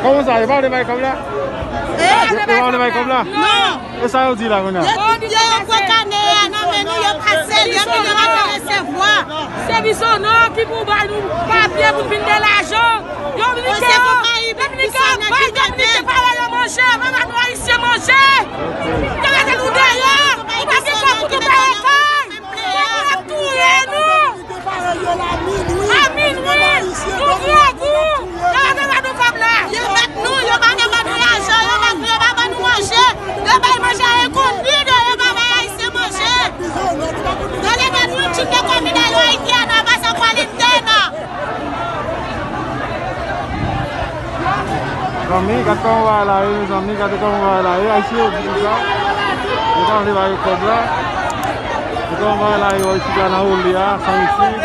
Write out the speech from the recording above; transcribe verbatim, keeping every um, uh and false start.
Kòman sa? Yo pa vle bay kòb la? Yo pa vle bay kòb la? Non. E sa yo di la kounye a? Yo, yo pran kanè a nan men nou, yo pase l, yo vin, yo pa vle resevwa. Se Bisono ki pou bay nou papye pou n vin gen lajan. Yo vin ke yo, yo vin ke yo bay Dominiken pa yo manje, men pa nou Ayisyen manje. Yo mete nou deyò, nou pa gen kòb pou nou peye kay. Yo vin ap touye nou. A minwi, nou grangou. Yo pa vle ba nou kòb la. Yo bat nou, yo pa vle ba nou lajan, yo bat nou, yo pa ba nou manje. Yo bay manje a enkonpli, yo pa bay Ayisyen manje. Yo leve nou, tout de komi de yo Ayisyen, nou pa sa kwalite, non. Zanmi, gade kòman bagay la ye, mezanmi, gade kòman bagay la ye. Ayisyen yo di konsa. Yo pa vle ba yo kòb la. Gade kòman bagay la ye, isit la nan Wòl li a, san isit.